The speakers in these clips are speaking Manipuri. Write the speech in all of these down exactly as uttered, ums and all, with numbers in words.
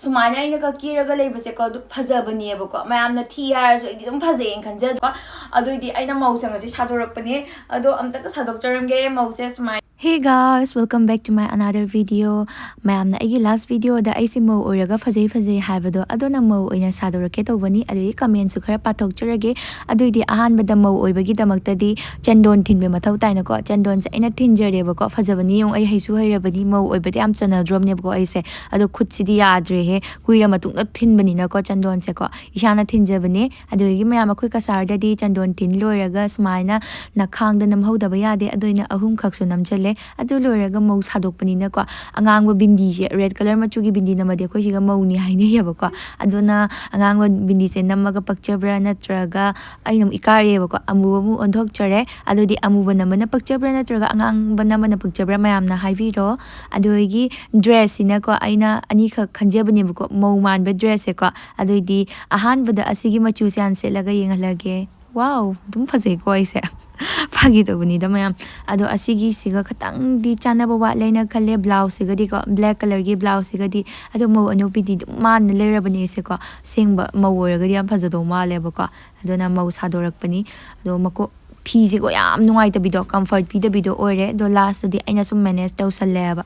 ꯁꯨꯃꯥꯏꯅ ꯑꯩꯅꯒ ꯀꯦꯔꯒ ꯂꯩꯕꯁꯦꯀꯣ, ꯑꯗꯨꯝ ꯐꯖꯕꯅꯦꯕꯀꯣ꯫ ꯃꯌꯥꯝꯅ ꯊꯤ ꯍꯥꯏꯔꯁꯨ ꯑꯩꯗꯤ ꯑꯗꯨꯝ ꯐꯖꯩꯌꯦꯅ ꯈꯟꯖꯕꯀꯣ꯫ ꯑꯗꯨꯏꯗꯤ ꯑꯩꯅ ꯃꯧꯁꯦ ꯉꯁꯤ ꯁꯥꯗꯣꯔꯛꯄꯅꯦ꯫ ꯑꯗꯣ ꯑꯝꯇꯒ ꯁꯥꯗꯣꯛꯆꯔꯝꯒꯦ ꯃꯧꯁꯦ ꯁꯨꯃꯥꯏꯅ꯫ Hey guys, welcome back to my another video. ꯃꯌꯥꯝꯅ ꯑꯩꯒꯤ ꯂꯥꯁ ꯚꯤꯗꯤꯑꯣꯗ ꯑꯩꯁꯦ ꯃꯧ ꯑꯣꯏꯔꯒ ꯐꯖꯩ ꯐꯖꯩ ꯍꯥꯏꯕꯗꯣ, ꯑꯗꯨꯅ ꯃꯧ ꯑꯣꯏꯅ ꯁꯥꯗꯣꯔꯛꯀꯦ ꯇꯧꯕꯅꯤ꯫ ꯑꯗꯨꯒꯤ ꯀꯃꯦꯟꯁꯨ ꯈꯔ ꯄꯥꯊꯣꯛꯆꯔꯒꯦ꯫ ꯑꯗꯨꯏꯗꯤ ꯑꯍꯥꯟꯕꯗ ꯃꯧ ꯑꯣꯏꯕꯒꯤꯗꯃꯛꯇꯗꯤ ꯆꯟꯗꯣꯟ ꯊꯤꯟꯕ ꯃꯊꯧ ꯇꯥꯏꯅꯀꯣ꯫ ꯆꯟꯗꯣꯟꯁꯦ ꯑꯩꯅ ꯊꯤꯟꯖꯔꯦꯕꯀꯣ꯫ ꯐꯖꯕꯅꯤ ꯌꯦꯡꯉꯨ, ꯑꯩ ꯍꯩꯁꯨ ꯍꯩꯔꯕꯅꯤ꯫ ꯃꯧ ꯑꯣꯏꯕꯗ ꯌꯥꯝ ꯆꯟꯅꯗ꯭ꯔꯣꯕꯅꯦꯕꯀꯣ ꯑꯩꯁꯦ꯫ ꯑꯗꯣ ꯈꯨꯠꯁꯤꯗꯤ ꯌꯥꯗ꯭ꯔꯦꯍꯦ, ꯀꯨꯏꯔ ꯃꯇꯨꯡꯗ ꯊꯤꯟꯕꯅꯤꯅꯀꯣ ꯆꯟꯗꯣꯟꯁꯦꯀꯣ꯫ ꯏꯁꯥꯅ ꯊꯤꯟꯖꯕꯅꯦ꯫ ꯑꯗꯨꯗꯒꯤ ꯃꯌꯥꯝ, ꯑꯩꯈꯣꯏ ꯀꯁꯥꯔꯗꯗꯤ ꯆꯟꯗꯣꯟ ꯊꯤꯟ ꯂꯣꯏꯔꯒ ꯁꯨꯃꯥꯏꯅ ꯅꯈꯥꯡꯗ ꯅꯝꯍꯧꯗꯕ ꯌꯥꯗꯦ꯫ ꯑꯗꯨ ꯑꯩꯅ ꯑꯍꯨꯝꯈꯛꯁꯨ ꯅꯝꯁꯤꯜꯂꯦ꯫ ꯑꯗꯨ ꯂꯣꯏꯔꯒ ꯃꯧ ꯁꯥꯗꯣꯛꯄꯅꯤꯅꯀꯣ, ꯑꯉꯥꯡꯕ ꯕꯤꯟꯗꯤꯁꯦ, red colour ꯃꯆꯨꯒꯤ ꯕꯤꯟꯗꯤ ꯅꯝꯃꯗꯤ ꯑꯩꯈꯣꯏ ꯁꯤꯒ ꯃꯧꯅꯤ ꯍꯥꯏꯅꯩꯌꯦꯕꯀꯣ꯫ ꯑꯗꯨꯅ ꯑꯉꯥꯡꯕ ꯕꯤꯟꯗꯤꯁꯦ ꯅꯝꯃꯒ ꯄꯛꯆꯕ꯭ꯔꯥ ꯅꯠꯇ꯭ꯔꯒ, ꯑꯩꯅ ꯑꯃꯨꯛ ꯏꯀꯥꯏꯔꯦꯕꯀꯣ, ꯑꯃꯨꯕ ꯑꯃꯨꯛ ꯑꯣꯟꯊꯣꯛꯆꯔꯦ꯫ ꯑꯗꯨꯗꯤ ꯑꯃꯨꯕ ꯅꯝꯕꯅ ꯄꯛꯆꯕ꯭ꯔꯥ ꯅꯠꯇ꯭ꯔꯒ ꯑꯉꯥꯡꯕ ꯅꯝꯕꯅ ꯄꯛꯆꯕ꯭ꯔꯥ, ꯃꯌꯥꯝꯅ ꯍꯥꯏꯕꯤꯔꯣ꯫ ꯑꯗꯨꯗꯒꯤ ꯗ꯭ꯔꯦꯁꯁꯤꯅꯀꯣ, ꯑꯩꯅ ꯑꯅꯤꯈꯛ ꯈꯟꯖꯕꯅꯦꯕꯀꯣ, ꯃꯧ ꯃꯥꯟꯕ ꯗ꯭ꯔꯦꯁꯁꯦꯀꯣ꯫ ꯑꯗꯨꯏꯗꯤ ꯑꯍꯥꯟꯕꯗ ꯑꯁꯤꯒꯤ ꯃꯆꯨꯁꯦ ꯍꯥꯟꯅ ꯁꯦꯠꯂꯒ ꯌꯦꯡꯍꯜꯂꯒꯦ꯫ ꯋꯥꯎ, ꯑꯗꯨꯝ ꯐꯖꯩꯀꯣ ꯑꯩꯁꯦ꯫ ꯐꯥꯒꯤ ꯇꯧꯕꯅꯤꯗ ꯃꯌꯥꯝ꯫ ꯑꯗꯣ ꯑꯁꯤꯒꯤꯁꯤꯒ ꯈꯇꯪꯗꯤ ꯆꯥꯟꯅꯕ ꯋꯥꯠꯂꯦꯅ ꯈꯜꯂꯦ, ꯕ꯭ꯂꯥꯎꯁꯁꯤꯒꯗꯤꯀꯣ, black colourꯒꯤ ꯕ꯭ꯂꯥꯎꯁꯁꯤꯒꯗꯤ꯫ ꯑꯗꯣ ꯃꯧ ꯑꯅꯣꯛꯄꯤꯗꯤ ꯑꯗꯨꯝ ꯃꯥꯟꯅ ꯂꯩꯔꯕꯅꯦ ꯑꯩꯁꯦꯀꯣ꯫ ꯑꯁꯦꯡꯕ ꯃꯧ ꯑꯣꯏꯔꯒꯗꯤ ꯌꯥꯝ ꯐꯖꯗꯧ ꯃꯥꯜꯂꯦꯕꯀꯣ꯫ ꯑꯗꯨꯅ ꯃꯧ ꯁꯥꯗꯣꯔꯛꯄꯅꯤ꯫ ꯑꯗꯣ ꯃꯀꯣꯛ, ꯐꯤꯁꯦꯀꯣ ꯌꯥꯝ ꯅꯨꯡꯉꯥꯏꯇꯕꯤꯗꯣ, comfort ꯄꯤꯗꯕꯤꯗꯣ ꯑꯣꯏꯔꯦ꯫ ꯑꯗꯣ ꯂꯥꯁꯇꯗꯤ ꯑꯩꯅ ꯁꯨꯝ manage ꯇꯧꯁꯜꯂꯦꯕ꯫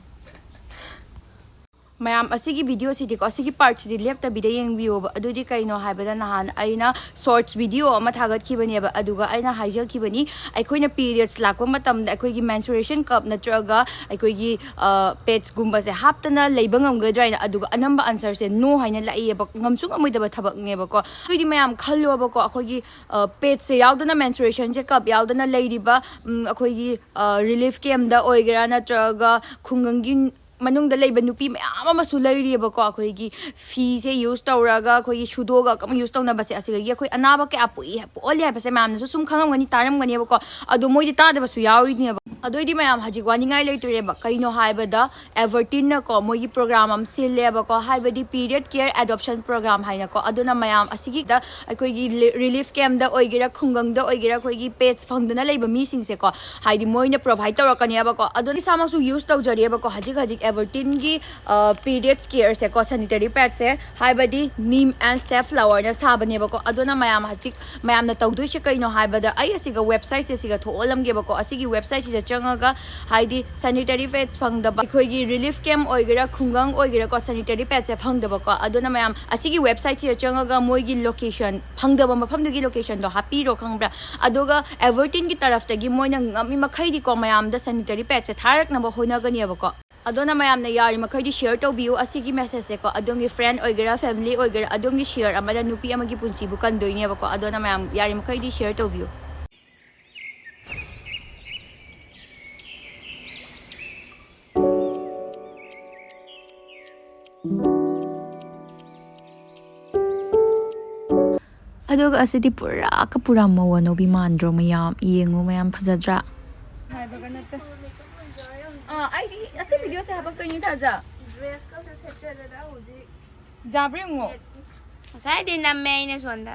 ꯃꯌꯥꯝ, ꯑꯁꯤꯒꯤ ꯚꯤꯗꯤꯑꯣꯁꯤꯗꯤꯀꯣ, ꯑꯁꯤꯒꯤ ꯄꯥꯔꯠꯁꯤꯗꯤ ꯂꯦꯞꯇꯕꯤꯗ ꯌꯦꯡꯕꯤꯌꯣꯕ꯫ ꯑꯗꯨꯗꯤ ꯀꯩꯅꯣ ꯍꯥꯏꯕꯗ, ꯅꯍꯥꯟ ꯑꯩꯅ ꯁꯣꯔꯠꯁ ꯚꯤꯗꯤꯑꯣ ꯑꯃ ꯊꯥꯒꯠꯈꯤꯕꯅꯦꯕ, ꯑꯗꯨꯒ ꯑꯩꯅ ꯍꯥꯏꯖꯈꯤꯕꯅꯤ, ꯑꯩꯈꯣꯏꯅ ꯄꯤꯔꯤꯌꯠꯁ ꯂꯥꯛꯄ ꯃꯇꯝꯗ ꯑꯩꯈꯣꯏꯒꯤ menstruation cup ꯅꯠꯇ꯭ꯔꯒ ꯑꯩꯈꯣꯏꯒꯤ ꯄꯦꯠꯁꯀꯨꯝꯕꯁꯦ ꯍꯥꯞꯇꯅ ꯂꯩꯕ ꯉꯝꯒꯗ꯭ꯔꯥ ꯍꯥꯏꯅ꯫ ꯑꯗꯨꯒ ꯑꯅꯝꯕ ꯑꯟꯁꯔꯁꯦ no ꯍꯥꯏꯅ ꯂꯥꯛꯏꯌꯦꯕ, ꯉꯝꯁꯨ ꯉꯝꯃꯣꯏꯗꯕ ꯊꯕꯛꯅꯦꯕꯀꯣ꯫ ꯑꯗꯨꯗꯤ ꯃꯌꯥꯝ ꯈꯜꯂꯣꯕꯀꯣ, ꯑꯩꯈꯣꯏꯒꯤ ꯄꯦꯠꯁꯦ ꯌꯥꯎꯗꯅ, menstruationꯁꯦ cup ꯌꯥꯎꯗꯅ ꯂꯩꯔꯤꯕ, ꯎꯝ, ꯑꯩꯈꯣꯏꯒꯤ ꯔꯤꯂꯤꯐ ꯀꯦꯝꯗ ꯑꯣꯏꯒꯦꯔꯥ ꯅꯠꯇ꯭ꯔꯒ ꯈꯨꯡꯒꯪꯒꯤ ꯃꯅꯨꯡꯗ ꯂꯩꯕ ꯅꯨꯄꯤ ꯃꯌꯥꯝ ꯑꯃꯁꯨ ꯂꯩꯔꯤꯑꯕꯀꯣ꯫ ꯑꯩꯈꯣꯏꯒꯤ ꯐꯤꯁꯦ ꯌꯨꯁ ꯇꯧꯔꯒ ꯑꯩꯈꯣꯏꯒꯤ ꯁꯨꯗꯣꯛꯑꯒ ꯑꯃꯨꯛ ꯌꯨꯁ ꯇꯧꯅꯕꯁꯦ, ꯑꯁꯤꯗꯒꯤ ꯑꯩꯈꯣꯏ ꯑꯅꯥꯕ ꯀꯌꯥ ꯄꯣꯛꯏ, ꯄꯣꯛꯍꯜꯂꯤ ꯍꯥꯏꯕꯁꯦ ꯃꯌꯥꯝꯅꯁꯨ ꯁꯨꯝ ꯈꯪꯉꯝꯒꯅꯤ, ꯇꯥꯔꯝꯒꯅꯦꯕꯀꯣ꯫ ꯑꯗꯣ ꯃꯣꯏꯗꯤ ꯇꯥꯗꯕꯁꯨ ꯌꯥꯎꯔꯤꯅꯦꯕ꯫ ꯑꯗꯨꯑꯣꯏꯗꯤ ꯃꯌꯥꯝ ꯍꯧꯖꯤꯛ ꯋꯥꯅꯤꯡꯉꯥꯏ ꯂꯩꯇ꯭ꯔꯦꯕ꯫ ꯀꯩꯅꯣ ꯍꯥꯏꯕꯗ, ꯑꯦꯚꯔꯇꯤꯟꯅꯀꯣ ꯃꯣꯏꯒꯤ ꯄ꯭ꯔꯣꯒ꯭ꯔꯥꯝ ꯑꯃ ꯁꯤꯜꯂꯦꯕꯀꯣ, ꯍꯥꯏꯕꯗꯤ ꯄꯤꯔꯤꯌꯗ ꯀꯦꯌꯔ ꯑꯦꯗꯣꯞꯁꯟ ꯄ꯭ꯔꯣꯒ꯭ꯔꯥꯝ ꯍꯥꯏꯅꯀꯣ꯫ ꯑꯗꯨꯅ ꯃꯌꯥꯝ ꯑꯁꯤꯒꯤꯗ ꯑꯩꯈꯣꯏꯒꯤ ꯔꯤꯂꯤꯐ ꯀꯦꯝꯞꯇ ꯑꯣꯏꯒꯦꯔꯥ, ꯈꯨꯡꯒꯪꯗ ꯑꯣꯏꯒꯦꯔꯥ, ꯑꯩꯈꯣꯏꯒꯤ ꯄꯦꯠꯁ ꯐꯪꯗꯅ ꯂꯩꯕ ꯃꯤꯁꯤꯡꯁꯦꯀꯣ, ꯍꯥꯏꯗꯤ ꯃꯣꯏꯅ ꯄ꯭ꯔꯣꯚꯥꯏꯗ ꯇꯧꯔꯛꯀꯅꯦꯕꯀꯣ꯫ ꯑꯗꯣ ꯏꯁꯥꯃꯛꯁꯨ ꯌꯨꯁ ꯇꯧꯖꯔꯤꯑꯕꯀꯣ꯫ ꯍꯧꯖꯤꯛ ꯍꯧꯖꯤꯛ ꯑꯦꯚꯔꯇꯤꯟꯒꯤ ꯄꯤꯔꯤꯌꯗ ꯀꯦꯌꯔꯁꯦꯀꯣ, ꯁꯦꯅꯤꯇꯔꯤ ꯄꯦꯠꯁꯦ, ꯍꯥꯏꯕꯗꯤ ꯅꯤꯝ ꯑꯦꯟ ꯁꯦꯐ ꯂꯋꯔꯅ ꯁꯥꯕꯅꯦꯕꯀꯣ꯫ ꯑꯗꯨꯅ ꯃꯌꯥꯝ ꯍꯧꯖꯤꯛ ꯃꯌꯥꯝꯅ ꯇꯧꯗꯣꯏꯁꯦ ꯀꯩꯅꯣ ꯍꯥꯏꯕꯗ, ꯑꯩ ꯑꯁꯤꯒ ꯋꯦꯕꯁꯥꯏꯠꯁꯦ ꯁꯤꯒ ꯊꯣꯛꯍꯜꯂꯝꯒꯦꯕꯀꯣ꯫ ꯑꯁꯤꯒꯤ ꯋꯦꯕꯁꯥꯏꯠꯁꯤꯗ ꯆꯪꯉꯒ, ꯍꯥꯏꯗꯤ ꯁꯦꯅꯤꯇꯔꯤ ꯄꯦꯠꯁ ꯐꯪꯗꯕ, ꯑꯩꯈꯣꯏꯒꯤ ꯔꯤꯂꯤꯐ ꯀꯦꯝꯞ ꯑꯣꯏꯒꯦꯔꯥ, ꯈꯨꯡꯒꯪ ꯑꯣꯏꯒꯦꯔꯥꯀꯣ, ꯁꯦꯅꯤꯇꯔꯤ ꯄꯦꯠꯁꯦ ꯐꯪꯗꯕꯀꯣ꯫ ꯑꯗꯨꯅ ꯃꯌꯥꯝ ꯑꯁꯤꯒꯤ ꯋꯦꯕꯁꯥꯏꯠꯁꯤꯗ ꯆꯪꯉꯒ ꯃꯣꯏꯒꯤ ꯂꯣꯀꯦꯁꯟ, ꯐꯪꯗꯕ ꯃꯐꯝꯗꯨꯒꯤ ꯂꯣꯀꯦꯁꯟꯗꯣ ꯍꯥꯞꯄꯤꯔꯣ, ꯈꯪꯕ꯭ꯔꯥ? ꯑꯗꯨꯒ ꯑꯦꯚꯔꯇꯤꯟꯒꯤ ꯇꯔꯐꯇꯒꯤ ꯃꯣꯏꯅ ꯉꯝꯃꯤ ꯃꯈꯩꯗꯤꯀꯣ ꯃꯌꯥꯝꯗ ꯁꯦꯅꯤꯇꯔꯤ ꯄꯦꯠꯁꯦ ꯊꯥꯔꯛꯅꯕ ꯍꯣꯠꯅꯒꯅꯦꯕꯀꯣ꯫ ꯑꯗꯨꯅ ꯃꯌꯥꯝꯅ ꯌꯥꯔꯤ ꯃꯈꯩꯗꯤ ꯁꯤꯌꯔ ꯇꯧꯕꯤꯌꯨ ꯑꯁꯤꯒꯤ ꯃꯦꯁꯦꯖꯁꯦꯀꯣ꯫ ꯑꯗꯣꯝꯒꯤ ꯐ꯭ꯔꯦꯟ ꯑꯣꯏꯒꯦꯔꯥ, ꯐꯦꯃꯤꯂꯤ ꯑꯣꯏꯒꯦꯔꯥ, ꯑꯗꯣꯝꯒꯤ ꯁꯤꯌꯔ ꯑꯃꯅ ꯅꯨꯄꯤ ꯑꯃꯒꯤ ꯄꯨꯟꯁꯤꯕꯨ ꯀꯟꯗꯣꯏꯅꯦꯕꯀꯣ꯫ ꯑꯗꯨꯅ ꯃꯌꯥꯝ ꯌꯥꯔꯤ ꯃꯈꯩꯗꯤ ꯁꯤꯌꯔ ꯇꯧꯕꯤꯌꯨ꯫ ꯑꯗꯨꯒ ꯑꯁꯤꯗꯤ ꯄꯨꯔꯥ ꯀ ꯄꯨꯔꯥ ꯃꯧ ꯑꯅꯧꯕꯤ ꯃꯥꯟꯗ꯭ꯔꯣ ꯃꯌꯥꯝ? ꯌꯦꯡꯉꯨ ꯃꯌꯥꯝ, ꯐꯖꯗ꯭ꯔꯥ? ꯍꯥꯏꯕꯒ ꯅꯠꯇꯦ꯫ ꯑꯥ, ꯑꯩꯗꯤ ꯑꯁꯤ ꯚꯤꯗꯤꯑꯣꯁꯦ ꯍꯥꯄꯛꯇꯣꯏꯅꯤ, ꯊꯥꯖ꯫ ꯗ꯭ꯔꯦꯁꯀꯁꯦ ꯁꯦꯠꯆꯗꯅ ꯍꯧꯖꯤꯛ ꯌꯥꯕ꯭ꯔꯥ ꯌꯦꯡꯉꯣ꯫ ꯉꯁꯥꯏꯗꯤ ꯅꯝꯃꯦ ꯑꯩꯅ ꯁꯣꯝꯗ꯫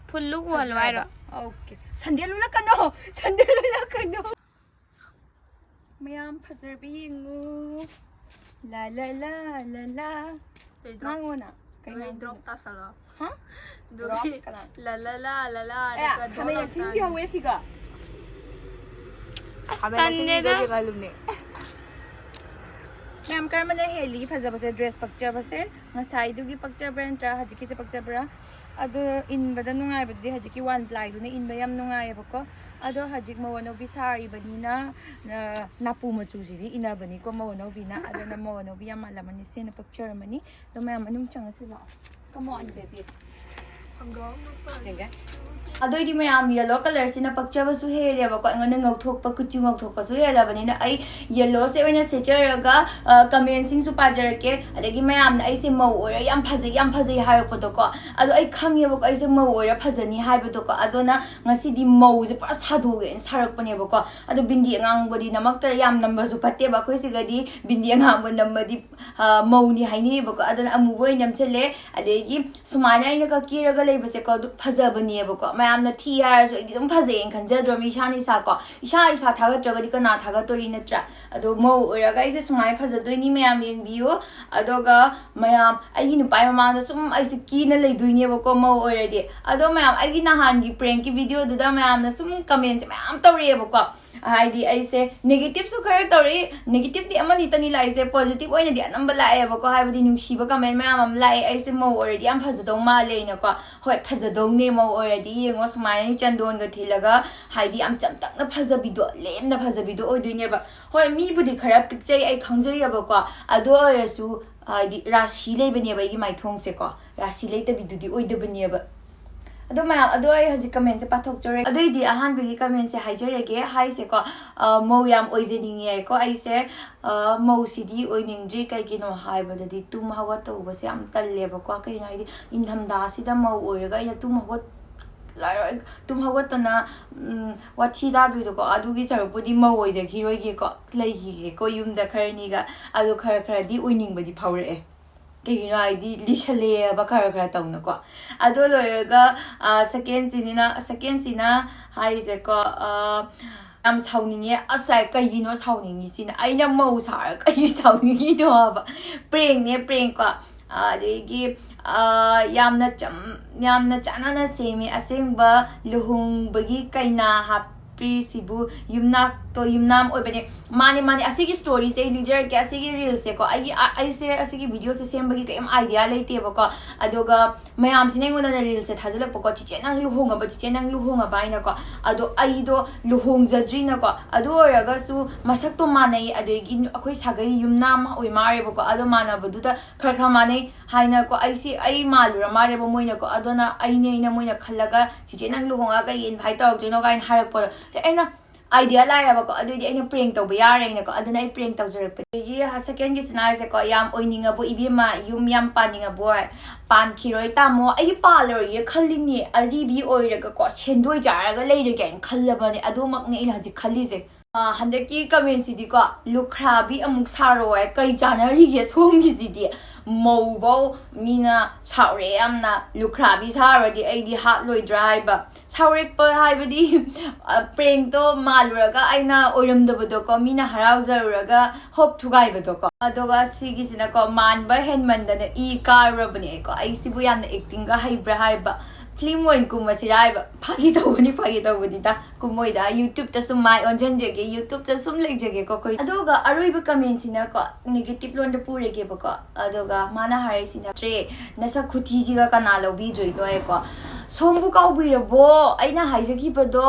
ꯐꯨꯜ ꯂꯨꯛ ꯎꯍꯜꯂꯣ ꯍꯥꯏꯔꯣ? ꯑꯣꯀꯦ꯫ ꯁꯟꯗꯦꯜ ꯎꯠꯂꯛꯀꯅꯣ, ꯁꯟꯗꯦꯜ ꯎꯠꯂꯛꯀꯅꯣ꯫ ꯃꯌꯥꯝ ꯐꯖꯔꯕ ꯌꯦꯡꯉꯨ꯫ ꯂꯥ ꯂꯥ ꯂꯥ ꯂꯥ ꯂꯥ꯫ ꯀꯩ ꯗ꯭ꯔꯣꯞ? ꯉꯥꯡꯉꯣꯅ꯫ ꯀꯩ ꯀꯩ ꯉꯥꯡꯗꯣꯏꯅꯣ? ꯗ꯭ꯔꯣꯞ ꯇꯥꯁꯜꯂꯣ꯫ ꯍꯥ? ꯑꯗꯨꯒꯤ ꯗ꯭ꯔꯣꯞ ꯀꯅꯥ? ꯂꯥ ꯂꯥ ꯂꯥ ꯂꯥ ꯑꯦ, ꯍꯥꯏꯔꯒ ꯗ꯭ꯔꯣꯞ ꯈꯥꯃꯦꯟ ꯑꯁꯤꯟꯕꯤ ꯇꯥꯁꯜꯂꯣ꯫ ꯍꯧꯋꯦ ꯁꯤꯒ꯫ ꯑꯁ, ꯈꯥꯃꯦꯟ ꯇꯟꯗꯦꯗ꯫ ꯑꯁꯤꯟꯕꯤꯗꯒꯤ ꯉꯥꯜꯂꯨꯅꯦ꯫ ꯃꯌꯥꯝ ꯀꯔꯝꯕꯅ ꯍꯦꯜꯂꯤ ꯐꯖꯕꯁꯦ, ꯗ꯭ꯔꯦꯁ ꯄꯛꯆꯕꯁꯦ? ꯉꯁꯥꯏꯗꯨꯒꯤ ꯄꯛꯆꯕ꯭ꯔꯥ ꯅꯠꯇ꯭ꯔꯥ ꯍꯧꯖꯤꯛꯀꯤꯁꯦ ꯄꯛꯆꯕ꯭ꯔꯥ? ꯑꯗꯣ ꯏꯟꯕꯗ ꯅꯨꯡꯉꯥꯏꯕꯗꯨꯗꯤ ꯍꯧꯖꯤꯛꯀꯤ ꯋꯥꯟ ꯄ꯭ꯂꯥꯏꯗꯨꯅ ꯏꯟꯕ ꯌꯥꯝ ꯅꯨꯡꯉꯥꯏꯌꯦꯕꯀꯣ꯫ ꯑꯗꯣ ꯍꯧꯖꯤꯛ ꯃꯧ ꯑꯅꯧꯕꯤ ꯁꯥꯔꯤꯕꯅꯤꯅ, ꯑ, ꯅꯥꯄꯨ ꯃꯆꯨꯁꯤꯗꯤ ꯏꯟꯅꯕꯅꯤꯀꯣ ꯃꯧ ꯑꯅꯧꯕꯤꯅ꯫ ꯑꯗꯨꯅ ꯃꯧ ꯑꯅꯧꯕꯤ ꯌꯥꯝ ꯃꯥꯜꯂꯝꯃꯅꯤ, ꯁꯤꯅ ꯄꯛꯆꯔꯝꯃꯅꯤ꯫ ꯑꯗꯣ ꯃꯌꯥꯝ ꯃꯅꯨꯡ ꯆꯪꯉꯁꯤ ꯂꯥꯛꯑꯣ꯫ Come on, babies. ꯑꯗꯨꯑꯣꯏꯗꯤ ꯃꯌꯥꯝ ꯌꯦꯜꯂꯣ ꯀꯂꯔꯁꯤꯅ ꯄꯛꯆꯕꯁꯨ ꯍꯦꯜꯂꯦꯕꯀꯣ, ꯑꯩꯉꯣꯟꯗ ꯉꯧꯊꯣꯛꯄ, ꯀꯨꯆꯨ ꯉꯧꯊꯣꯛꯄꯁꯨ ꯍꯦꯜꯂꯕꯅꯤꯅ ꯑꯩ ꯌꯦꯜꯂꯣꯁꯦ ꯑꯣꯏꯅ ꯁꯦꯠꯆꯔꯒ ꯀꯃꯦꯟꯁꯤꯡꯁꯨ ꯄꯥꯖꯔꯛꯀꯦ꯫ ꯑꯗꯒꯤ ꯃꯌꯥꯝꯅ ꯑꯩꯁꯦ ꯃꯧ ꯑꯣꯏꯔ ꯌꯥꯝ ꯐꯖꯩ, ꯌꯥꯝ ꯐꯖꯩ ꯍꯥꯏꯔꯛꯄꯗꯣꯀꯣ, ꯑꯗꯣ ꯑꯩ ꯈꯪꯉꯦꯕꯀꯣ ꯑꯩꯁꯦ ꯃꯧ ꯑꯣꯏꯔ ꯐꯖꯅꯤ ꯍꯥꯏꯕꯗꯣꯀꯣ꯫ ꯑꯗꯨꯅ ꯉꯁꯤꯗꯤ ꯃꯧꯁꯦ ꯄꯨꯔꯥ ꯁꯥꯗꯣꯛꯑꯒꯦꯅ ꯁꯥꯔꯛꯄꯅꯦꯕꯀꯣ꯫ ꯑꯗꯣ ꯕꯤꯟꯗꯤ ꯑꯉꯥꯡꯕꯗꯤ ꯅꯝꯃꯛꯇꯔꯦ, ꯌꯥꯝ ꯅꯝꯕꯁꯨ ꯐꯠꯇꯦꯕ ꯑꯩꯈꯣꯏ ꯁꯤꯒꯗꯤ꯫ ꯕꯤꯟꯗꯤ ꯑꯉꯥꯡꯕ ꯅꯝꯃꯗꯤ ꯃꯧꯅꯤ ꯍꯥꯏꯅꯩꯌꯦꯕꯀꯣ꯫ ꯑꯗꯨꯅ ꯑꯃꯨꯕ ꯑꯣꯏꯅ ꯅꯝꯁꯤꯜꯂꯦ꯫ ꯑꯗꯒꯤ ꯁꯨꯃꯥꯏꯅ ꯑꯩꯅ ꯀꯦꯔꯒ ꯂꯩꯕꯁꯦꯀꯣ ꯑꯗꯨ ꯐꯖꯕꯅꯦꯕꯀꯣ꯫ ꯃꯌꯥꯝꯅ ꯊꯤ ꯍꯥꯏꯔꯁꯨ ꯑꯩꯗꯤ ꯑꯗꯨꯝ ꯐꯖꯩꯌꯦꯅ ꯈꯟꯖꯗ꯭ꯔꯣ, ꯃꯤ ꯏꯁꯥꯅ ꯏꯁꯥ ꯀꯣ, ꯏꯁꯥ ꯏꯁꯥ ꯊꯥꯒꯠꯇ꯭ꯔꯒꯗꯤ ꯀꯅꯥ ꯊꯥꯒꯠꯇꯣꯔꯤ, ꯅꯠꯇ꯭ꯔꯥ? ꯑꯗꯣ ꯃꯧ ꯑꯣꯏꯔꯒ ꯑꯩꯁꯦ ꯁꯨꯃꯥꯏꯅ ꯐꯖꯗꯣꯏꯅꯤ, ꯃꯌꯥꯝ ꯌꯦꯡꯕꯤꯌꯨ꯫ ꯑꯗꯨꯒ ꯃꯌꯥꯝ ꯑꯩꯒꯤ ꯅꯨꯄꯥꯒꯤ ꯃꯃꯥꯡꯗ ꯁꯨꯝ ꯑꯩꯁꯦ ꯀꯦꯅ ꯂꯩꯗꯣꯏꯅꯦꯕꯀꯣ ꯃꯧ ꯑꯣꯏꯔꯗꯤ꯫ ꯑꯗꯣ ꯃꯌꯥꯝ ꯑꯩꯒꯤ ꯅꯍꯥꯟꯒꯤ ꯄ꯭ꯔꯦꯡꯀꯤ ꯚꯤꯗꯤꯑꯣꯗꯨꯗ ꯃꯌꯥꯝꯅ ꯁꯨꯝ ꯀꯃꯦꯟꯁꯦ ꯃꯌꯥꯝ ꯇꯧꯔꯛꯑꯦꯕꯀꯣ꯫ ꯍꯥꯏꯗꯤ ꯑꯩꯁꯦ ꯅꯦꯒꯦꯇꯤꯞꯁꯨ ꯈꯔ ꯇꯧꯔꯛꯏ, ꯅꯦꯒꯦꯇꯤꯞꯇꯤ ꯑꯃꯅꯤꯇꯅꯤ ꯂꯥꯛꯏꯁꯦ, ꯄꯣꯖꯤꯇꯤꯞ ꯑꯣꯏꯅꯗꯤ ꯑꯅꯝꯕ ꯂꯥꯛꯑꯦꯕꯀꯣ꯫ ꯍꯥꯏꯕꯗꯤ ꯅꯨꯡꯁꯤꯕ ꯀꯃꯦꯟ ꯃꯌꯥꯝ ꯑꯃ ꯂꯥꯛꯑꯦ, ꯑꯩꯁꯦ ꯃꯧ ꯑꯣꯏꯔꯗꯤ ꯌꯥꯝ ꯐꯖꯗꯧ ꯃꯥꯜꯂꯦꯅꯀꯣ꯫ ꯍꯣꯏ, ꯐꯖꯗꯧꯅꯦ ꯃꯧ ꯑꯣꯏꯔꯗꯤ꯫ ꯌꯦꯡꯉꯣ, ꯁꯨꯃꯥꯏꯅ ꯆꯟꯗꯣꯟꯒ ꯊꯤꯜꯂꯒ, ꯍꯥꯏꯗꯤ ꯌꯥꯝ ꯆꯝꯇꯛꯅ ꯐꯖꯕꯤꯗꯣ, ꯂꯦꯝꯅ ꯐꯖꯕꯤꯗꯣ ꯑꯣꯏꯗꯣꯏꯅꯦꯕ꯫ ꯍꯣꯏ, ꯃꯤꯕꯨꯗꯤ ꯈꯔ ꯄꯤꯛꯆꯩ, ꯑꯩ ꯈꯪꯖꯩꯌꯦꯕꯀꯣ꯫ ꯑꯗꯨ ꯑꯣꯏꯔꯁꯨ ꯍꯥꯏꯗꯤ ꯔꯥꯁꯤ ꯂꯩꯕꯅꯦꯕ ꯑꯩꯒꯤ ꯃꯥꯏꯊꯣꯡꯁꯦꯀꯣ, ꯔꯥꯁꯤ ꯂꯩꯇꯕꯤꯗꯨꯗꯤ ꯑꯣꯏꯗꯕꯅꯦꯕ꯫ ꯑꯗꯣ ꯃꯌꯥꯝ, ꯑꯗꯣ ꯑꯩ ꯍꯧꯖꯤꯛ ꯀꯃꯦꯟꯁꯦ ꯄꯥꯊꯣꯛꯆꯔꯒꯦ꯫ ꯑꯗꯨꯑꯣꯏꯗꯤ ꯑꯍꯥꯟꯕꯒꯤ ꯀꯃꯦꯟꯁꯦ ꯍꯥꯏꯖꯔꯒꯦ꯫ ꯍꯥꯏꯁꯦꯀꯣ, ꯑ, ꯃꯧ ꯌꯥꯝ ꯑꯣꯏꯖꯅꯤꯡꯉꯦꯀꯣ ꯑꯩꯁꯦ꯫ ꯑ, ꯃꯧꯁꯤꯗꯤ ꯑꯣꯏꯅꯤꯡꯗ꯭ꯔꯤ, ꯀꯩꯒꯤꯅꯣ ꯍꯥꯏꯕꯗꯗꯤ ꯇꯨꯝ ꯍꯧꯒꯠꯇꯧꯕꯁꯦ ꯌꯥꯝ ꯇꯜꯂꯦꯕꯀꯣ꯫ ꯀꯩꯒꯤꯅꯣ ꯍꯥꯏꯗꯤ ꯏꯪꯊꯝꯊꯥꯁꯤꯗ ꯃꯧ ꯑꯣꯏꯔꯒ ꯑꯩꯅ ꯇꯨꯝ ꯍꯧꯒꯠ-, ꯇꯨꯝ ꯍꯧꯒꯠꯇꯅ, ꯎꯝ, ꯋꯥꯊꯤ ꯇꯥꯗꯣꯏꯗꯣꯀꯣ꯫ ꯑꯗꯨꯒꯤ ꯁꯔꯨꯛꯄꯨꯗꯤ ꯃꯧ ꯑꯣꯏꯖꯈꯤꯔꯣꯏꯒꯦꯀꯣ, ꯂꯩꯈꯤꯒꯦꯀꯣ ꯌꯨꯝꯗ ꯈꯔꯅꯤꯒ꯫ ꯑꯗꯣ ꯈꯔ ꯈꯔꯗꯤ ꯑꯣꯏꯅꯤꯡꯕꯗꯤ ꯐꯥꯎꯔꯛꯑꯦ꯫ ꯀꯩꯒꯤꯅꯣ ꯍꯥꯏꯗꯤ ꯂꯤꯁꯜꯂꯛꯑꯦꯕ ꯈꯔ ꯈꯔ ꯇꯧꯅꯀꯣ꯫ ꯑꯗꯣ ꯂꯣꯏꯔꯒ, ꯑ, ꯁꯦꯀꯦꯟꯁꯤꯅ, ꯁꯦꯀꯦꯟꯁꯤꯅ ꯍꯥꯏꯔꯤꯁꯦꯀꯣ, ꯑ, "ꯌꯥꯝ ꯁꯥꯎꯅꯤꯡꯉꯦ ꯑꯁ"꯫ ꯀꯩꯒꯤꯅꯣ ꯁꯥꯎꯅꯤꯡꯉꯤꯁꯤꯅ? ꯑꯩꯅ ꯃꯧ ꯁꯥꯔꯒ ꯀꯩꯒꯤ ꯁꯥꯎꯅꯤꯡꯉꯤꯅꯣ ꯍꯥꯏꯕ? ꯄ꯭ꯔꯦꯡꯅꯦ, ꯄ꯭ꯔꯦꯡ ꯀꯣ꯫ ꯑꯗꯒꯤ, ꯑ, "ꯌꯥꯝꯅ ꯆꯝ-, ꯌꯥꯝꯅ ꯆꯥꯟꯅꯅ ꯁꯦꯝꯃꯦ, ꯑꯁꯦꯡꯕ ꯂꯨꯍꯣꯡꯕꯒꯤ ꯀꯩꯅꯥ ꯍꯥꯞ-, ꯁꯤꯕꯨ ꯌꯨꯝꯅꯥꯛꯇꯣ ꯌꯨꯝꯅꯥꯝ ꯑꯣꯏꯕꯅꯦ꯫ ꯃꯥꯅꯦ, ꯃꯥꯅꯦ, ꯑꯁꯤꯒꯤ storyꯁꯦ ꯑꯩ ꯂꯤꯖꯔꯛꯀꯦ꯫ ꯑꯁꯤꯒꯤ reelsꯁꯦꯀꯣ, ꯑꯩꯒꯤ ꯑ- ꯑꯩꯁꯦ ꯑꯁꯤꯒꯤ videoꯁꯦ ꯁꯦꯝꯕꯒꯤ ꯀꯔꯤꯝ idea ꯂꯩꯇꯦꯕꯀꯣ꯫ ꯑꯗꯨꯒ ꯃꯌꯥꯝꯁꯤꯅ ꯑꯩꯉꯣꯟꯗ reelsꯁꯦ ꯊꯥꯖꯤꯜꯂꯛꯄꯀꯣ, "ꯆꯤꯆꯦ, ꯅꯪ ꯂꯨꯍꯣꯡꯉꯕ? ꯆꯤꯆꯦ, ꯅꯪ ꯂꯨꯍꯣꯡꯉꯕ?" ꯍꯥꯏꯅꯀꯣ꯫ ꯑꯗꯣ ꯑꯩꯗꯣ ꯂꯨꯍꯣꯡꯖꯗ꯭ꯔꯤꯅꯀꯣ, ꯑꯗꯨ ꯑꯣꯏꯔꯒꯁꯨ ꯃꯁꯛꯇꯣ ꯃꯥꯟꯅꯩ, ꯑꯗꯒꯤ ꯑꯩꯈꯣꯏ ꯁꯥꯒꯩ ꯌꯨꯝꯅꯥꯝ ꯑꯣꯏ ꯃꯥꯜꯂꯦꯕꯀꯣ꯫ ꯑꯗꯣ ꯃꯥꯟꯅꯕꯗꯨꯗ ꯈꯔ ꯈꯔ ꯃꯥꯟꯅꯩ ꯍꯥꯏꯅꯀꯣ, ꯑꯩꯁꯤ ꯑꯩ ꯃꯥꯜꯂꯨꯔ ꯃꯥꯜꯂꯦꯕ ꯃꯣꯏꯅꯀꯣ꯫ ꯑꯗꯨꯅ ꯑꯩꯅꯦ ꯑꯩꯅ ꯃꯣꯏꯅ ꯈꯜꯂꯒ, "ꯆꯤꯆꯦ, ꯅꯪ ꯂꯨꯍꯣꯡꯉꯒ ꯀꯩ invite ꯇꯧꯔꯛꯇꯣꯏꯅꯣ?" ꯀꯥꯏꯅ ꯍꯥꯏꯔꯛꯄꯗꯣ꯫ ꯑꯩꯅ idea ꯂꯥꯛꯑꯦꯕꯀꯣ, ꯑꯗꯨꯏꯗꯤ ꯑꯩꯅ prank ꯇꯧꯕ ꯌꯥꯔꯦꯅꯀꯣ, ꯑꯗꯨꯅ ꯑꯩ prank ꯇꯧꯖꯔꯛꯄꯅꯦ꯫ ꯑꯗꯒꯤ secondꯒꯤꯁꯤꯅ ꯍꯥꯏꯁꯦꯀꯣ, "ꯌꯥꯝ ꯑꯣꯏꯅꯤꯡꯉꯕꯣ ꯏꯕꯦꯝꯃ, ꯌꯨꯝ ꯌꯥꯝ ꯄꯥꯅꯤꯡꯉꯕꯣ?" ꯍꯥꯏ꯫ "ꯄꯥꯟꯈꯤꯔꯣꯏ ꯇꯥꯃꯣ, ꯑꯩ ꯄꯥꯜꯂꯔꯣꯏꯒꯦ ꯈꯜꯂꯤꯅꯦ, ꯑꯔꯤꯕꯤ ꯑꯣꯏꯔꯒꯀꯣ ꯁꯦꯟꯗꯣꯏ ꯆꯥꯔꯒ ꯂꯩꯔꯒꯦ" ꯍꯥꯏꯅ ꯈꯜꯂꯕꯅꯦ꯫ ꯑꯗꯨꯃꯛꯅꯦ ꯑꯩꯅ ꯍꯧꯖꯤꯛ ꯈꯜꯂꯤꯁꯦ꯫ ꯑ, ꯍꯟꯗꯛꯀꯤ commentꯁꯤꯗꯤꯀꯣ, "ꯂꯨꯈ꯭ꯔꯥꯕꯤ ꯑꯃꯨꯛ ꯁꯥꯔꯣ" ꯍꯥꯏ꯫ ꯀꯩ ꯆꯥꯟꯅꯔꯤꯒꯦ ꯁꯣꯝꯒꯤꯁꯤꯗꯤ? ꯃꯧꯕꯧ ꯃꯤꯅ ꯁꯥꯎꯔꯦ ꯌꯥꯝꯅ, "ꯂꯨꯈ꯭ꯔꯥꯕꯤ ꯁꯥꯔꯗꯤ ꯑꯩꯗꯤ ꯍꯥꯠꯂꯣꯏꯗ꯭ꯔꯥ?" ꯍꯥꯏꯕ꯫ ꯁꯥꯎꯔꯛꯄ ꯍꯥꯏꯕꯗꯤ, ꯑ, prankꯇꯣ ꯃꯥꯜꯂꯨꯔꯒ ꯑꯩꯅ ꯑꯣꯏꯔꯝꯗꯕꯗꯣꯀꯣ, ꯃꯤꯅ ꯍꯔꯥꯎꯖꯔꯨꯔꯒ hope ꯊꯨꯒꯥꯏꯕꯗꯣꯀꯣ꯫ ꯑꯗꯨꯒ ꯁꯤꯒꯤꯁꯤꯅꯀꯣ, "ꯃꯥꯟꯕ ꯍꯦꯟꯃꯟꯗꯅ ꯏ ꯀꯥꯔꯨꯔꯕꯅꯦꯀꯣ, ꯑꯩꯁꯤꯕꯨ ꯌꯥꯝꯅ actingꯒ ꯍꯩꯕ꯭ꯔꯥ?" ꯍꯥꯏꯕ꯫ "Film ꯑꯣꯏꯅ ꯀꯨꯝꯃꯁꯤꯔꯥ?" ꯍꯥꯏꯕ꯫ ꯐꯥꯒꯤ ꯇꯧꯕꯅꯤ, ꯐꯥꯒꯤ ꯇꯧꯕꯅꯤꯗ꯫ ꯀꯨꯝꯃꯣꯏꯗ, YouTubeꯇ ꯁꯨꯝ ꯃꯥꯏ ꯑꯣꯟꯁꯤꯟꯖꯒꯦ, YouTubeꯇ ꯁꯨꯝ ꯂꯩꯖꯒꯦꯀꯣ ꯑꯩꯈꯣꯏ꯫ ꯑꯗꯨꯒ ꯑꯔꯣꯏꯕ commentꯁꯤꯅꯀꯣ, negative ꯂꯣꯟꯗ ꯄꯨꯔꯒꯦꯕꯀꯣ꯫ ꯑꯗꯨꯒ ꯃꯥꯅ ꯍꯥꯏꯔꯤꯁꯤꯅ, "ꯇ꯭ꯔꯦ, ꯅꯁꯛ ꯈꯨꯊꯤꯁꯤꯒ ꯀꯅꯥ ꯂꯧꯕꯤꯗꯣꯏꯅꯣ?" ꯍꯥꯏꯀꯣ꯫ "ꯁꯣꯝꯕꯨ ꯀꯥꯎꯕꯤꯔꯕꯣ? ꯑꯩꯅ ꯍꯥꯏꯖꯈꯤꯕꯗꯣ,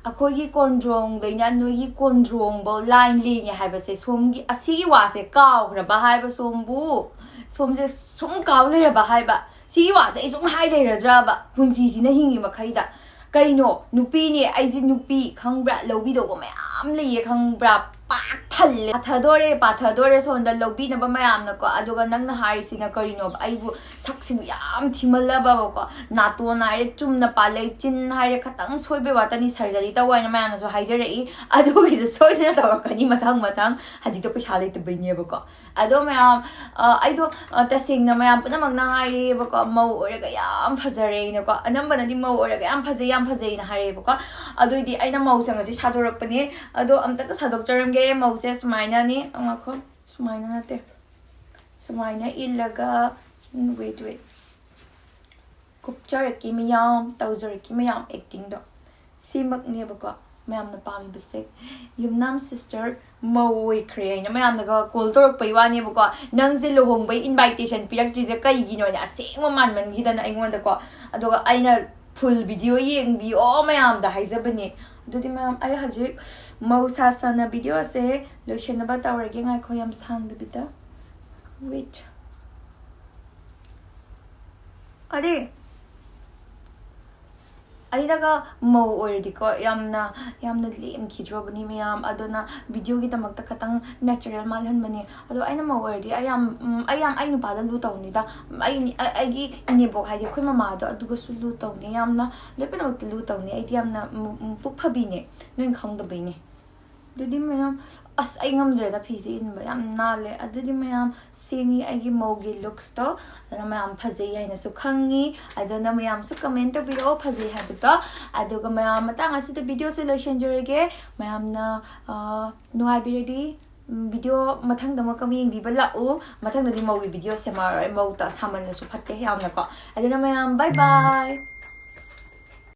ꯑꯩꯈꯣꯏꯒꯤ ꯀꯣꯟꯗ꯭ꯔꯣꯡꯗꯩꯅ ꯅꯣꯏꯒꯤ ꯀꯣꯟꯗ꯭ꯔꯣꯡꯐꯧ line ꯂꯦꯡꯉꯦ ꯍꯥꯏꯕꯁꯦ, ꯁꯣꯝꯒꯤ ꯑꯁꯤꯒꯤ ꯋꯥꯁꯦ ꯀꯥꯎꯈ꯭ꯔꯕ ꯍꯥꯏꯕ ꯁꯣꯝꯕꯨ? ꯁꯣꯝꯁꯦ ꯁꯨꯝ ꯀꯥꯎ ꯂꯩꯔꯕ ꯍꯥꯏꯕ?" ꯁꯤꯒꯤ ꯋꯥꯁꯦ ꯑꯩ ꯁꯨꯝ ꯍꯥꯏ ꯂꯩꯔꯗ꯭ꯔꯕ ꯄꯨꯟꯁꯤꯁꯤꯅ ꯍꯤꯡꯉꯤ ꯃꯈꯩꯗ? ꯀꯩꯅꯣ, ꯅꯨꯄꯤꯅꯦ ꯑꯩꯁꯦ, ꯅꯨꯄꯤ, ꯈꯪꯕ꯭ꯔꯥ? ꯂꯧꯕꯤꯗꯧꯕ ꯃꯌꯥꯝ ꯂꯩꯌꯦ, ꯈꯪꯕ꯭ꯔꯥ? ꯄꯥꯛ ꯊꯜꯂꯦ, ꯄꯥꯊꯗꯣꯔꯦ, ꯄꯥꯊꯗꯣꯔꯦ ꯁꯣꯝꯗ ꯂꯧꯕꯤꯅꯕ ꯃꯌꯥꯝꯅꯀꯣ꯫ ꯑꯗꯨꯒ ꯅꯪꯅ ꯍꯥꯏꯔꯤꯁꯤꯅ ꯀꯔꯤꯅꯣꯕ? ꯑꯩꯕꯨ ꯁꯛꯁꯤꯕꯨ ꯌꯥꯝ ꯊꯤꯃꯜꯂꯕꯕꯀꯣ, ꯅꯥꯇꯣꯟ ꯍꯥꯏꯔꯦ, ꯆꯨꯝꯅ ꯄꯥꯜꯂꯦ, ꯆꯤꯟ ꯍꯥꯏꯔꯦ, ꯈꯇꯪ ꯁꯣꯏꯕꯩ ꯋꯥꯇꯅꯤ, surgery ꯇꯧ ꯍꯥꯏꯅ ꯃꯌꯥꯝꯅꯁꯨ ꯍꯥꯏꯖꯔꯛꯏ꯫ ꯑꯗꯨꯒꯤꯁꯨ ꯁꯣꯏꯗꯅ ꯇꯧꯔꯛꯀꯅꯤ ꯃꯊꯪ ꯃꯊꯪ꯫ ꯍꯧꯖꯤꯛꯇꯣ ꯄꯩꯁꯥ ꯂꯩꯇꯕꯩꯅꯦꯕꯀꯣ꯫ ꯑꯗꯣ ꯃꯌꯥꯝ, ꯑ, ꯑꯩꯗꯣ, ꯑ, ꯇꯁꯦꯡꯅ ꯃꯌꯥꯝ ꯄꯨꯝꯅꯃꯛꯅ ꯍꯥꯏꯔꯦꯕꯀꯣ, "ꯃꯧ ꯑꯣꯏꯔꯒ ꯌꯥꯝ ꯐꯖꯔꯦꯅꯀꯣ"꯫ ꯑꯅꯝꯕꯅꯗꯤ "ꯃꯧ ꯑꯣꯏꯔꯒ ꯌꯥꯝ ꯐꯖꯩ, ꯌꯥꯝ ꯐꯖꯩꯅ" ꯍꯥꯏꯔꯦꯕꯀꯣ꯫ ꯑꯗꯨꯏꯗꯤ ꯑꯩꯅ ꯃꯧꯁꯦ ꯉꯁꯤ ꯁꯥꯗꯣꯔꯛꯄꯅꯦ꯫ ꯑꯗꯣ ꯑꯝꯇꯒ ꯁꯥꯗꯣꯛꯆꯔꯝꯒꯦ꯫ ꯃꯧꯁꯦ ꯁꯨꯃꯥꯏꯅꯅꯤ꯫ ꯑ, ꯉꯥꯏꯈꯣ, ꯁꯨꯃꯥꯏꯅ ꯅꯠꯇꯦ꯫ ꯁꯨꯃꯥꯏꯅ ꯏꯜꯂꯒ, ꯎꯝ, wait, wait꯫ ꯀꯨꯞꯆꯔꯛꯀꯦ ꯃꯌꯥꯝ, ꯇꯧꯖꯔꯛꯀꯦ ꯃꯌꯥꯝ, actingꯗꯣ꯫ ꯁꯤꯃꯛꯅꯦꯕꯀꯣ꯫ ꯃꯌꯥꯝꯅ ꯄꯥꯝꯃꯤꯕꯁꯦ ꯌꯨꯝꯅꯥꯝ ꯁꯤꯁꯇꯔ ꯃꯧ ꯑꯣꯏꯈ꯭ꯔꯦ ꯍꯥꯏꯅ ꯃꯌꯥꯝꯅꯒ ꯀꯣꯜ ꯇꯧꯔꯛꯄꯩ ꯋꯥꯅꯦꯕꯀꯣ꯫ ꯅꯪꯁꯦ ꯂꯨꯍꯣꯡꯕꯩ ꯏꯟꯚꯥꯏꯇꯦꯁꯟ ꯄꯤꯔꯛꯇ꯭ꯔꯤꯁꯦ ꯀꯩꯒꯤꯅꯣꯅꯦ? ꯑꯁꯦꯡꯕ ꯃꯥꯟꯃꯟꯈꯤꯗꯅ ꯑꯩꯉꯣꯟꯗꯀꯣ꯫ ꯑꯗꯨꯒ ꯑꯩꯅ ꯐꯨꯜ ꯚꯤꯗꯤꯑꯣ ꯌꯦꯡꯕꯤꯌꯣ ꯃꯌꯥꯝꯗ ꯍꯥꯏꯖꯕꯅꯦ꯫ ꯑꯗꯨꯗꯤ ꯃꯌꯥꯝ, ꯑꯩ ꯍꯧꯖꯤꯛ ꯃꯧ ꯁꯥ ꯁꯥꯅ ꯚꯤꯗꯤꯑꯣꯁꯦ ꯂꯣꯏꯁꯤꯟꯅꯕ ꯇꯧꯔꯒꯦ꯫ ꯉꯥꯏꯈꯣ, ꯌꯥꯝ ꯁꯥꯡꯗꯕꯤꯗ꯫ ꯋꯦꯠ꯫ ꯑꯔꯦ, ꯑꯩꯅꯒ ꯃꯧ ꯑꯣꯏꯔꯗꯤꯀꯣ ꯌꯥꯝꯅ, ꯌꯥꯝꯅ ꯂꯦꯝꯈꯤꯗ꯭ꯔꯣꯕꯅꯤ ꯃꯌꯥꯝ꯫ ꯑꯗꯨꯅ ꯚꯤꯗꯤꯑꯣꯒꯤꯗꯃꯛꯇ ꯈꯇꯪ ꯅꯦꯆꯔꯦꯜ ꯃꯥꯜꯍꯟꯕꯅꯦ꯫ ꯑꯗꯣ ꯑꯩꯅ ꯃꯧ ꯑꯣꯏꯔꯗꯤ ꯑꯩ ꯌꯥꯝ, ꯎꯝ, ꯑꯩ ꯌꯥꯝ ꯑꯩ ꯅꯨꯄꯥꯗ ꯂꯨ ꯇꯧꯅꯤꯗ꯫ ꯑꯩ, ꯑꯩ, ꯑꯩꯒꯤ ꯏꯅꯦꯕꯣꯛ ꯍꯥꯏꯗꯤ ꯑꯩꯈꯣꯏ ꯃꯃꯥꯗꯣ, ꯑꯗꯨꯒꯁꯨ ꯂꯨ ꯇꯧꯅꯤ꯫ ꯌꯥꯝꯅ ꯂꯣꯏꯅꯃꯛꯇ ꯂꯨ ꯇꯧꯅꯤ꯫ ꯑꯩꯗꯤ ꯌꯥꯝꯅ, ꯎꯝ, ꯎꯝ, ꯄꯨꯛ ꯐꯕꯤꯅꯦ꯫ ꯅꯣꯏꯅ ꯈꯪꯗꯕꯩꯅꯦ꯫ ꯑꯗꯨꯗꯤ ꯃꯌꯥꯝ, ꯑꯁ, ꯑꯩ ꯉꯝꯗ꯭ꯔꯦꯗ ꯐꯤꯁꯦ ꯏꯟꯕ, ꯌꯥꯝ ꯅꯥꯜꯂꯦ꯫ ꯑꯗꯨꯗꯤ ꯃꯌꯥꯝ, ꯁꯤꯅꯤ ꯑꯩꯒꯤ ꯃꯧꯒꯤ ꯂꯨꯛꯁꯇꯣ꯫ ꯑꯗꯨꯅ ꯃꯌꯥꯝ ꯐꯖꯩ ꯍꯥꯏꯅꯁꯨ ꯈꯪꯉꯤ꯫ ꯑꯗꯨꯅ ꯃꯌꯥꯝꯁꯨ ꯀꯃꯦꯟ ꯇꯧꯕꯤꯔꯛꯑꯣ ꯐꯖꯩ ꯍꯥꯏꯕꯗꯣ꯫ ꯑꯗꯨꯒ ꯃꯌꯥꯝ, ꯃꯇꯥꯡ ꯑꯁꯤꯗ ꯚꯤꯗꯤꯑꯣꯁꯦ ꯂꯣꯏꯁꯤꯟꯖꯔꯒꯦ꯫ ꯃꯌꯥꯝꯅ, ꯑ, ꯅꯨꯡꯉꯥꯏꯕꯤꯔꯗꯤ, ꯎꯝ, ꯚꯤꯗꯤꯑꯣ ꯃꯊꯪꯗ ꯑꯃꯨꯛꯀ ꯑꯃꯨꯛ ꯌꯦꯡꯕꯤꯕ ꯂꯥꯛꯎ꯫ ꯃꯊꯪꯗꯗꯤ ꯃꯧꯒꯤ ꯚꯤꯗꯤꯑꯣ ꯁꯦꯝꯃꯛꯑꯔꯣꯏ, ꯃꯧ ꯇ-, ꯁꯥꯃꯜꯂꯁꯨ ꯐꯠꯇꯦ ꯌꯥꯝꯅꯀꯣ꯫ ꯑꯗꯨꯅ ꯃꯌꯥꯝ, bye bye꯫